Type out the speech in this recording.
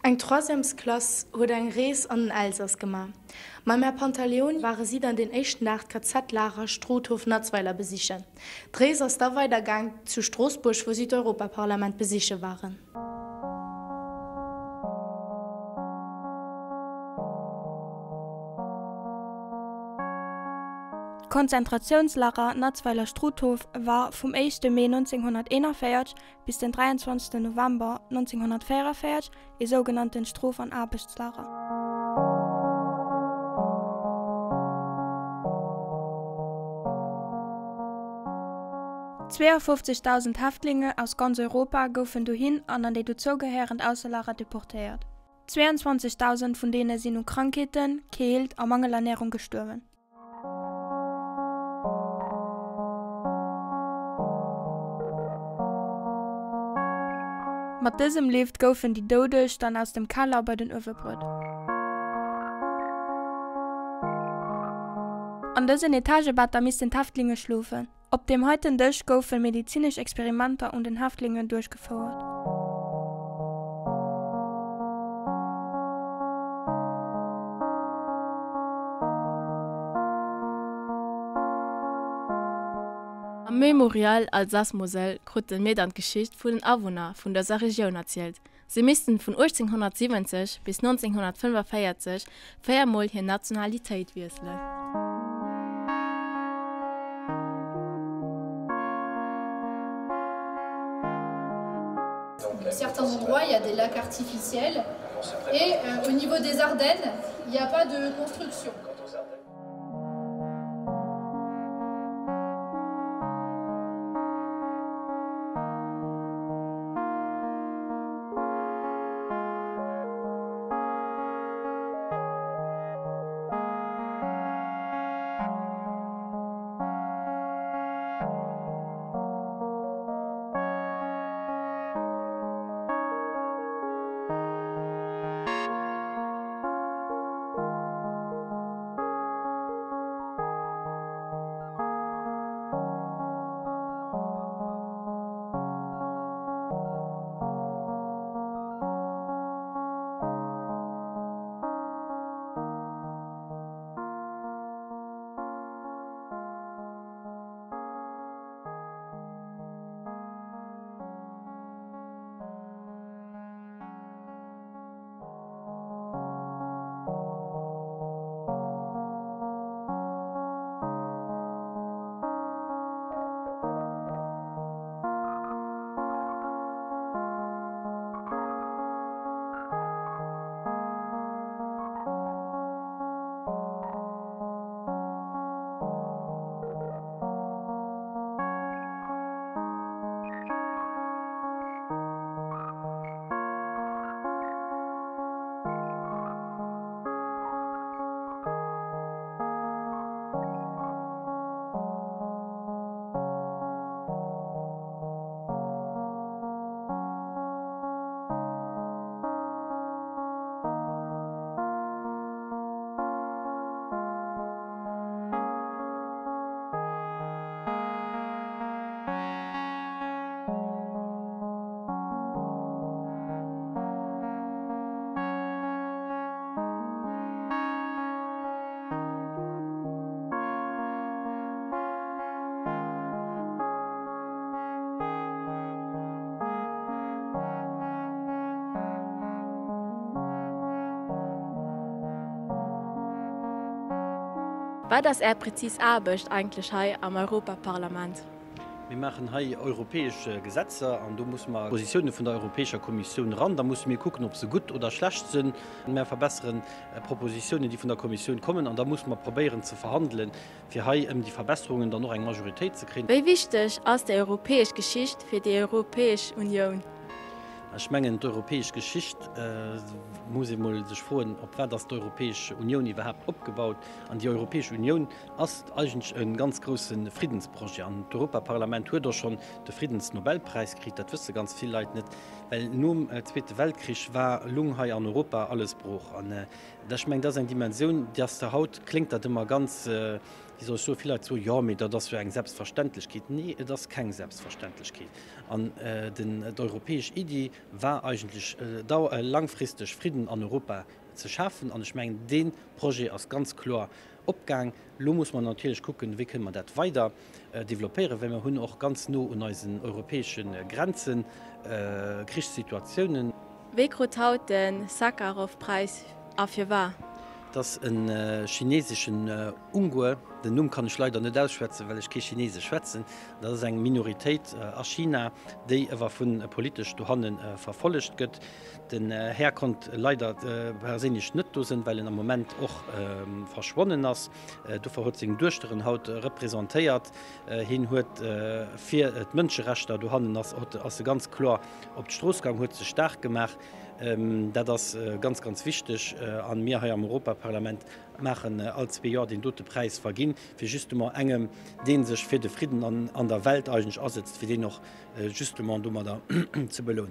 Eng Troisièmesklass huet eng Rees an den Elsass gemaach. Mam Här Pantaleoni ware si dann deen éischten Dag d'KZ-Lager Struthof Natzweiler besichen. D'Rees ass da weider gaang zu Stroossbuerg, wou si d'Europaparlament besiche waren. D'Konzentratiounslager Natzweiler-Struthof war vum éischte Mee 1941 bis den 23 November 1944 ee sougenannten Strof an Aarbechtslager. 52.000 Häftlinge aus ganz Europa goufen dohin an an déi dozougehéierend Ausselager deportéiert. 22.000 vun deene sinn u Krankheeten, Keelt a Mangelernärung gestuerwen. Mat dësem Lift goufen déi Doudeg dann aus dem Keller bei den Uewe bruet. An dësen Etagebetter missten d'Häftlinge schlofen. Op deem heiten Dësch goufe medizinesch Experimenter un den Häftlingen duerchgefouert. Am Mémorial Alsace-Moselle krute mir dann d'Geschicht vun den Awunner vun dëser Regioun erzielt. Si missten vun 1870 bis 1945 4 mol hir Nationalitéit wiesselen. Certains endroits il y a des lacs artificiels et au niveau des Ardennes il n'y a pas de construction. Wat ass Är präzis Aarbecht eigentlech hei am Europaparlament? Mir maachen hei europäesch Gesetzer an do musse mer Positioune vun der Europäescher Kommissioun eran. Da musse mir kucken, ob se gutt oder schlecht sinn. Mer verbesseren Propositiounen, déi vun der Kommissioun kommen an da musse mer probéieren ze verhandelen, fir hei ëm déi Verbesserungen dann och eng Majoritéit ze kréien. Wéi wichteg ass déi europäesch Geschicht fir déi Europäesch Unioun? Ech mengen, d'europäesch Geschicht, muss ee mol sech froen, op wat ass d'Europäesch Unioun iwwerhaapt opgebaut? An déi Europäesch Unioun ass eigentlech e ganz grousse Friddensprojet. An d'Europaparlament huet och schonn de Friddensnobelpräis kritt, dat wësse ganz vill Leit net, well nom Zweete Weltkrich war, lung hei an Europa alles brooch. An ech mengen, dat ass eng Dimensioun, déi ass haut, kléngt dat ëmmer ganz. Wéi soll ech soen, vill Leit soen, jo, mee dat ass jo eng Selbstverständlechkeet. Nee, et ass keng Selbstverständlechkeet. An den, d'europäesch Iddi war eigentlech, langfristeg Fridden an Europa ze schafen. An ech mengen, dee Projet ass ganz kloer opgaang. Elo muss mer natierlech kucken, wéi kënne mer dat weider developpéieren, well mer hunn och ganz no un eisen europäesche Grenze Krichssituatiounen. Wie krut haut de Sakharov-Präis a firwat? Et ass e chineseschen Unguer, den Numm kann ech leider net ausschwätzen, well ech kee Chinesesch schwätzen. Dat ass eng Minoritéit a China, déi ewer vu politesch dohanne verfollegt gëtt. Den Här konnt leider perséinlech net do sinn, well en am Moment och verschwonnen ass. Dofir huet seng Duechter en haut representéiert. Hien huet fir d'Mënscherechter dohannen ass ass e ganz kloer op d'Strooss gaang, huet sech staark gemaach. Dat ass ganz, ganz wichteg a mir hei am Europaparlament maachen all zwee Joer deen dote Präis verginn, fir justement engem, dee sech fir de Fridden an der Welt eigentlech asëtzt, fir deen och justement domadder ze belounen.